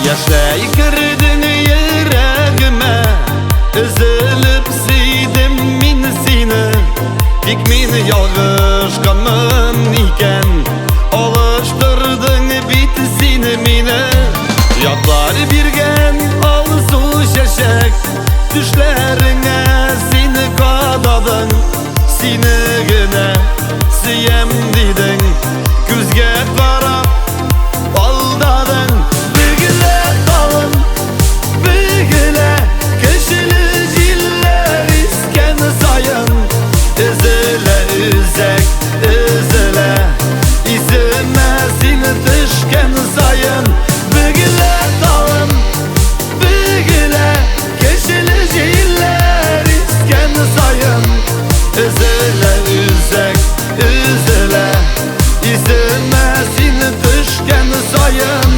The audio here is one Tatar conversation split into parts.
Яшьләй кердең йөрәгемә, өзелеп сөйдем мин сине. Тик мин ялгышканмын икән, алыштырдың бит син мине. Ятлар биргән алсу чәчәк, төшләреңә син кададың. Сине генә сөям дидең, күзгә карап алдадың. Бөгелә талым, бөгелә, көчле җилләр искән саен. Өзелә үзәк, өзелә, исемә син төшкән саен. Бөгелә талым, бөгелә, көчле җилләр искән саен. Өзелә үзәк, өзелә, исемә син төшкән саен.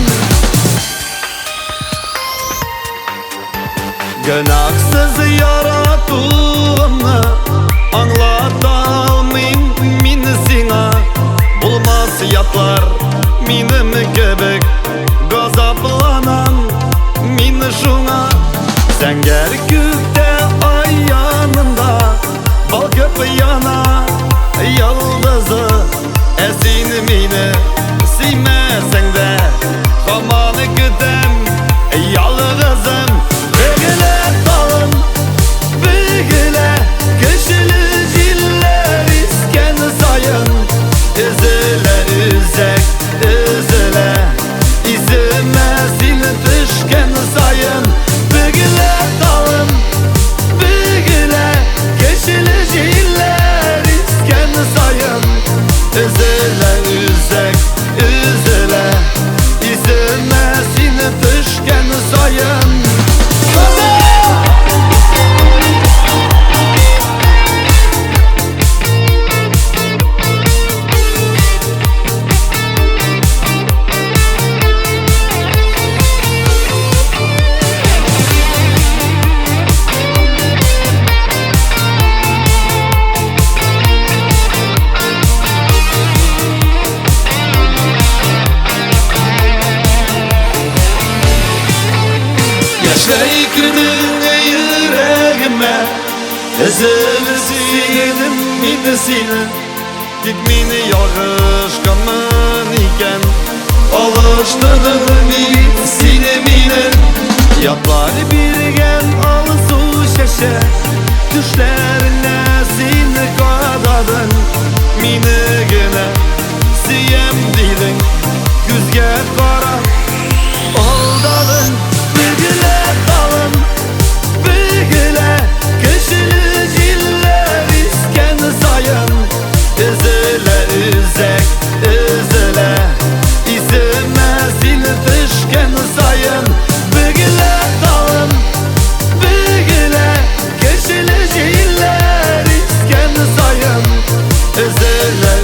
Гөнаһсыз яратуымны аңлата алмыйм мин сиңа. Булмас ятлар минем кебек, газапланам мин шуңа. Зәңгәр күктә ай янында балкып яна йолдызы. Ә син мине сөймәсәң дә, һаман көтәм ялгызым. Бөгелә талым, бөгелә, көчле җилләр искән саен. Өзелә үзәк, өзелә, исемә син төшкән саен. Бөгелә талым, бөгелә, көчле җилләр искән саен. Өзелә үзәк, өзелә, исемә син төшкән саен. Яшьләй кердең йөрәгемә, өзелеп сөйдем мин сине. Тик мин ялгышканмын икән, алыштырдың бит син мине. Ятлар биргән алсу чәчәк, төшләренә син кададың. Мине генә сөям дидең, күзгә карап алдадың. Бөгелә талым, бөгелә, көчле җилләр искән саен. Өзелә үзәк, өзелә, исемә син төшкән саен. Бөгелә талым, бөгелә, көчле җилләр искән саен. Өзелә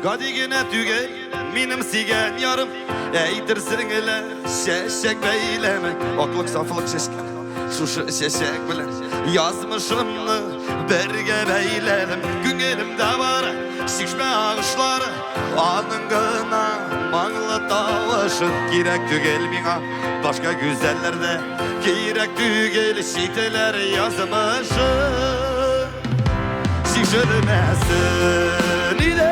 Гади генә түгел минем сөйгән ярым, Әйтерсең әле чәчәк бәйләме. Аклык сафлык чәчкә шушы чәчәк белән Язмышымны бергә бәйләдем. Күңелемдә бар чишмә агышлары, Аның гына моңлы тавышы. Кирәк түгел миңа башка гүзәлләр дә, Кирәк түгел читләр язмышы. Чишелмәсен иде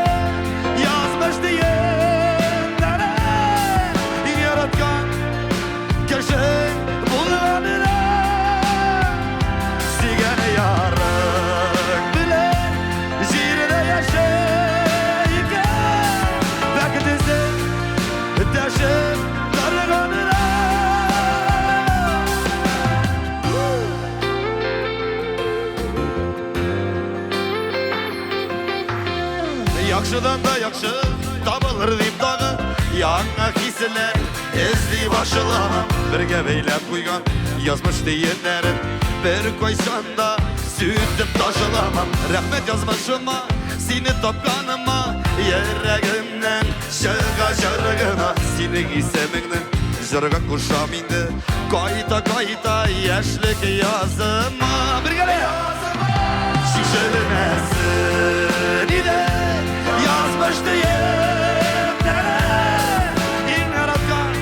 язмыш дигәннәре, Иң яраткан кешең булганына. Сөйгән ярың белән җирдә яшәй икән, Бәхет эзләп дәшеп торганына. Яхшыдан да яхшы табылыр дип тагы яңа хисләр эзли башламам. Бергә бәйләп куйган язмыш төеннәрен бер кайчан да сүтеп ташламам. Рәхмәт язмышыма, сине тапканыма, йөрәгемнән чыга җыр гына. Синең исемеңне җырга кушам инде, Кайта-кайта яшьлек языма. Бергәләп! Чишелмәсен иде язмыш төеннәре, Иң яраткан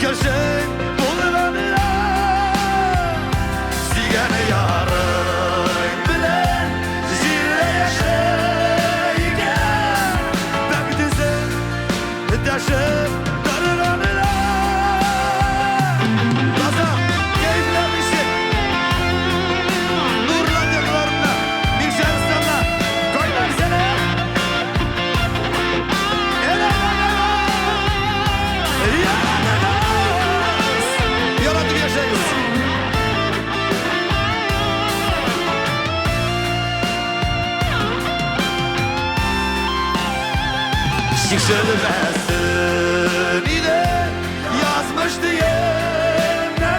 кешең булганына. Сөйгән ярың белән җирдә яшәй икән, Бәхет эзләп дәшеп торганына. Казан, кәефләр ничек? Нурлат якларында, Миршәрстанда кайнар сәлам! Яратыгыз! Яратып яшәгез! Чишелмәсен иде язмыш төеннәре,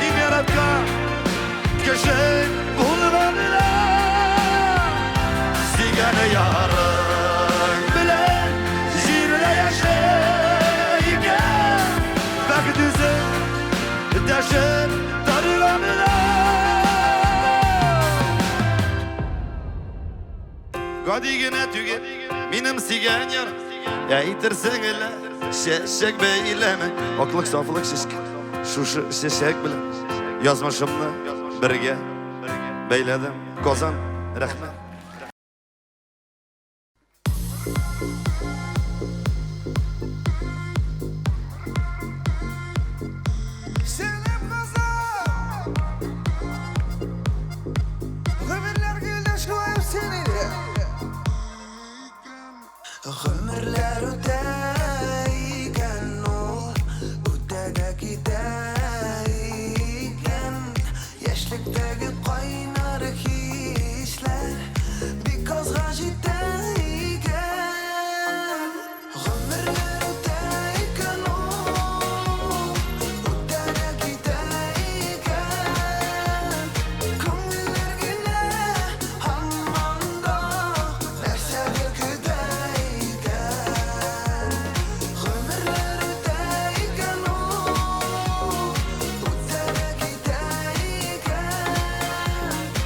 Иң яраткан кешең булганына. Сөйгән ярың белән җирдә яшәй икән, Бәхет эзләп дәшеп торганына. Гади генә түгел минем сөйгән яр, Әйтерсең әле чәчәк бәйләме. Аклык сафлык чәчкә шушы чәчәк белән Язмышымны бергә бәйләдем. Казан, рәхмәт. Сәлам, Казан! Гомерләр килде шулай сине. Гомерләр үтә икән ул, үтә дә китә икән. Яшьлектәге кайнар хисләр бик азга җитә икән. Гомерләр үтә икән ул, үтә дә китә икән. Күңелләр генә һаман да нәрсәдер көтә икән. Гомерләр үтә икән ул, үтә дә китә икән.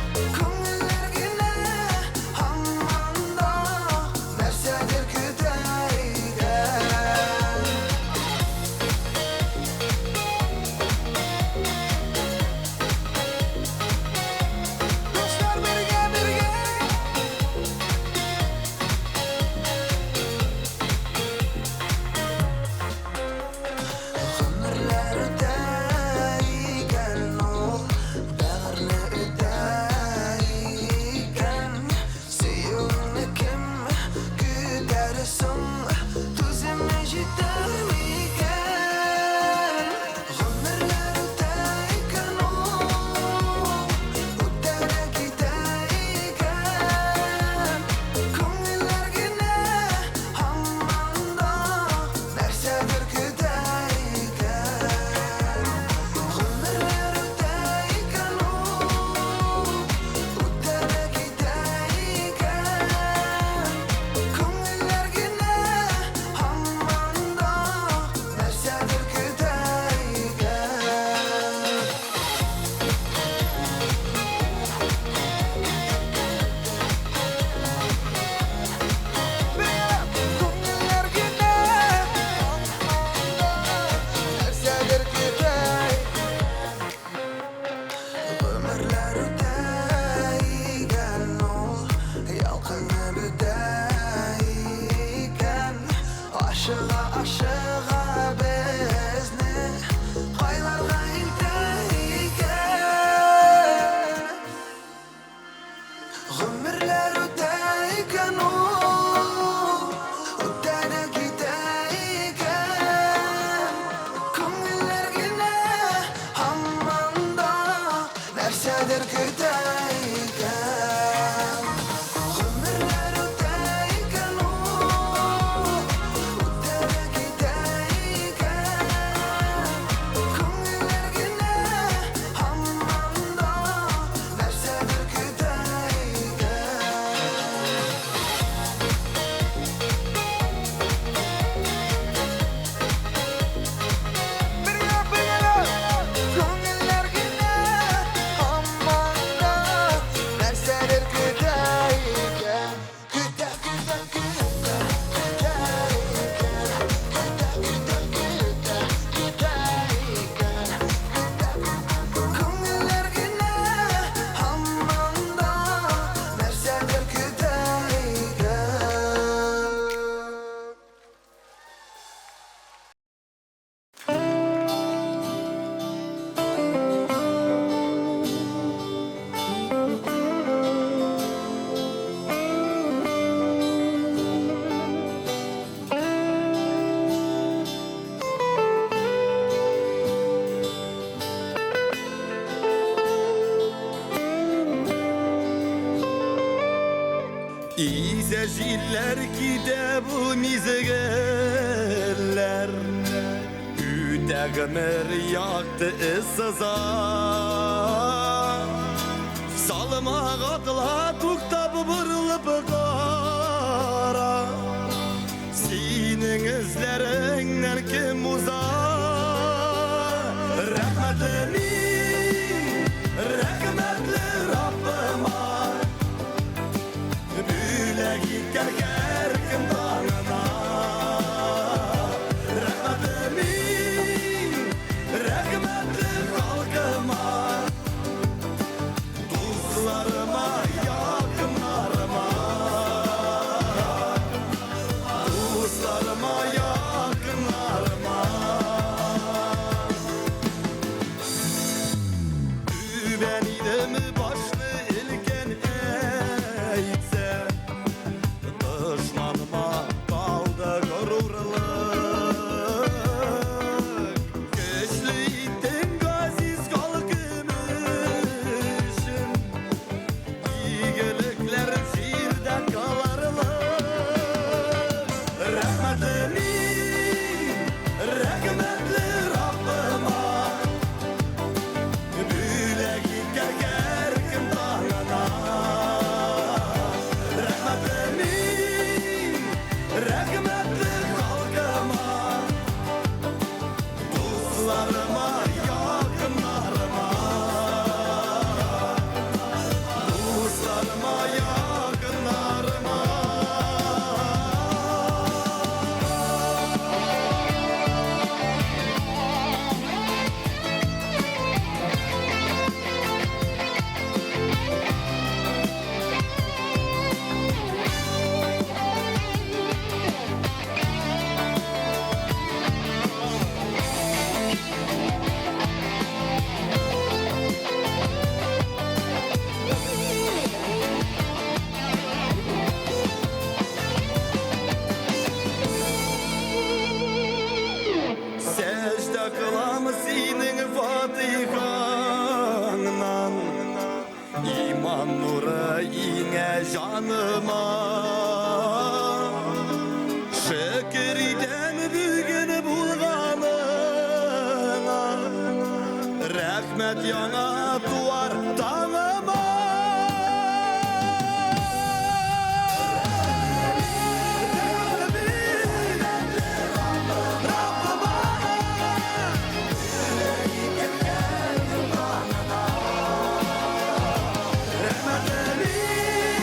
Нәрсәдер көтә икән. Гомерләр үтә икән ул, үтә дә китә икән. Күңелләр генә һаман да нәрсәдер көтә икән. Бергә бергә күңелләр генә һаман да нәрсәдер көтә икән. Көтә, көтә, көтә, көтә икән. Көтә, көтә, көтә, көтә икән. Күңелләр генә һаман да нәрсәдер көтә икән. İze jiller kide bu mizgeller. Üte gımır yaktı ıssıza. Salma atla tuktap burulup kara. Senin izlerinden kim uzar? Rahmetli min, rahmetli Rabbıma. Бүләк иткән һәркем таңына. Рәхмәтле мин, рәхмәтле халкыма. Дусларыма, якыннарыма. Дусларыма, якыннарыма. Түбән идем башны илкән әйтсә, дошманыма калды горурлык. Көчле иттең газиз халкым өчен, игелекләр җирдә калырлык. Рәхмәтле мин, рәхмәтле Раббыма. Бүләк иткән һәркем таңына. Рәхмәтле мин, рәхмәтле халкыма. Дусларыма, якыннарыма. Дусларыма, якыннарыма. Сәждә кылам синең фатихаңнан. Иман нуры иңә җаныма. Шөкер итәм бүген булганыңа. Рәхмәт яңа туар таңыма. Рәхмәтле мин,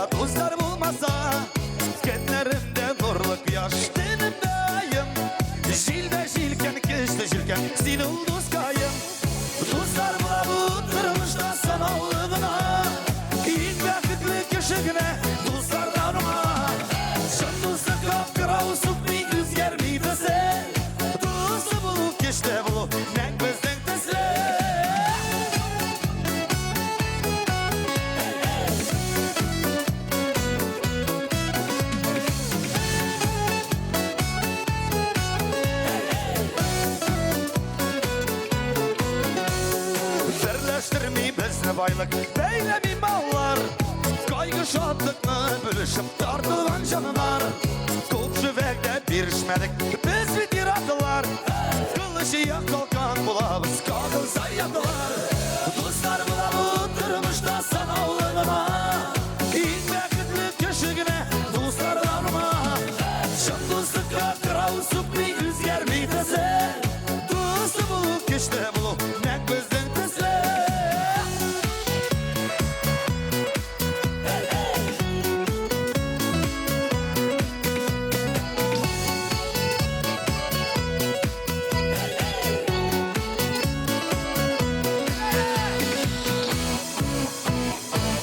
Тормышта дуслар булмаса, көннәремдә нурлы кояш, төнемдә аем. Җилдә җилкән, көчле җилкән, син ул дускаем. Дуслар була бу тормышта санаулы гына. Иң бәхетле кеше генә дуслардан уңа. Чын дуслыкка кырау сукмый, үзгәрми төсе. Дуслы булу, көчле булу, нәкъ безнең төсле. Берләштерми безне байлык, бәйләми маллар. Кайгы шатлыкны бүлешеп тартылган җаннар. Күп шүвәгдә бирешмәдек, без бит ир-атлар. Кылыч як калкан булабыз, кагылса ятлар. Дуслар була бу тормышта санаулы гына. Иң бәхетле кеше генә дуслардан уңа. Чын дуслыкка кырау сукмый, үзгәрми төсе. Дуслы булу, көчле булу, нәкъ безнең төсле.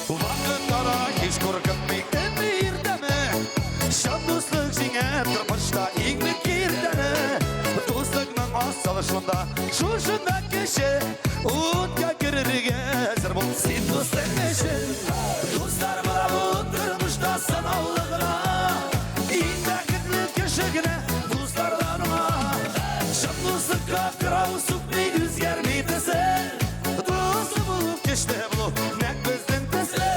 Вакыт ара һич куркытмый, төнме, иртәме. Чын дуслык җиңә тормышта иңне киртәне. Дуслыкның асылы шунда, шушында кеше. Утка керергә әзер бул син дустың өчен. Дуслар була бу тормышта санаулы гына. Иң бәхетле кеше генә дуслардан уңа. Чын дуслыкка кырау сукмый, үзгәрми төсе. Дуслы булу, көчле булу, нәкъ безнең төсле.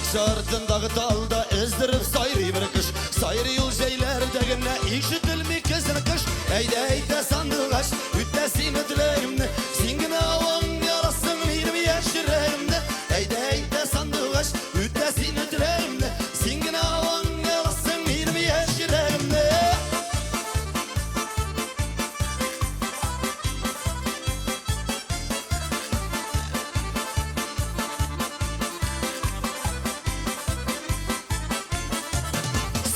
Бакча артындагы талда өздереп сайрый бер кош. Сайрый ул җәйләрдә генә, ишетелми көзен кыш. Әйдә, әйдә, сандугач, үтә сине теләгемне. Син генә аңларсың минем яшь йөрәгемне. Әйдә, әйдә, сандугач, үтә сине теләгемне. Син генә аңларсың минем яшь йөрәгемне.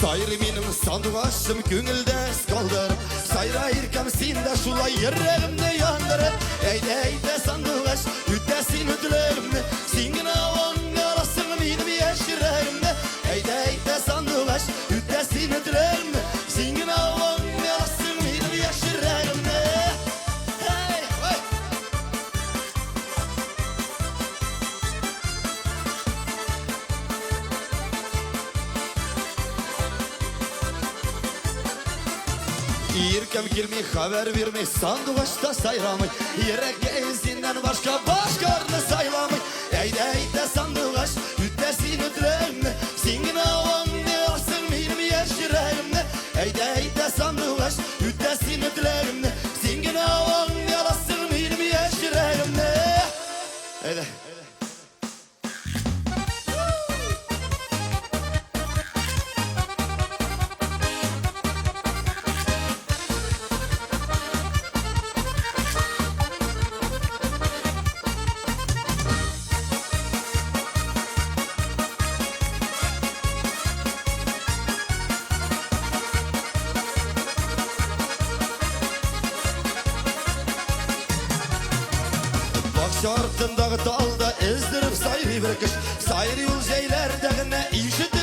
Сайрый минем сандугачым күңелдә эз калдырып. Сайра, иркәм, син дә шулай йөрәгемне яндырып. Әйдә, әйдә, сандугач, үтә сине теләгемне. Син генә аңларсың минем яшь йөрәгемне. Әйдә, әйдә, сандугач, үтә сине теләгемне. Син генә аңларсың минем яшь йөрәгемне. Hey, hey. Иркәм килми, хәбәр бирми, сандугач та сайрамый. Йөрәккә синнән башка башкаларны сайламый. Әйдә, әйдә, сандугач, үтә сине теләгемне. Син генә аңларсың минем яшь йөрәгемне. Әйдә, әйдә, сандугач, үтә сине теләгемне. Син генә аңларсың минем яшь йөрәгемне. Әйдә. Бакча артындагы талда өздереп сайрый бер кош. Сайрый ул җәйләрдә генә, ишетелми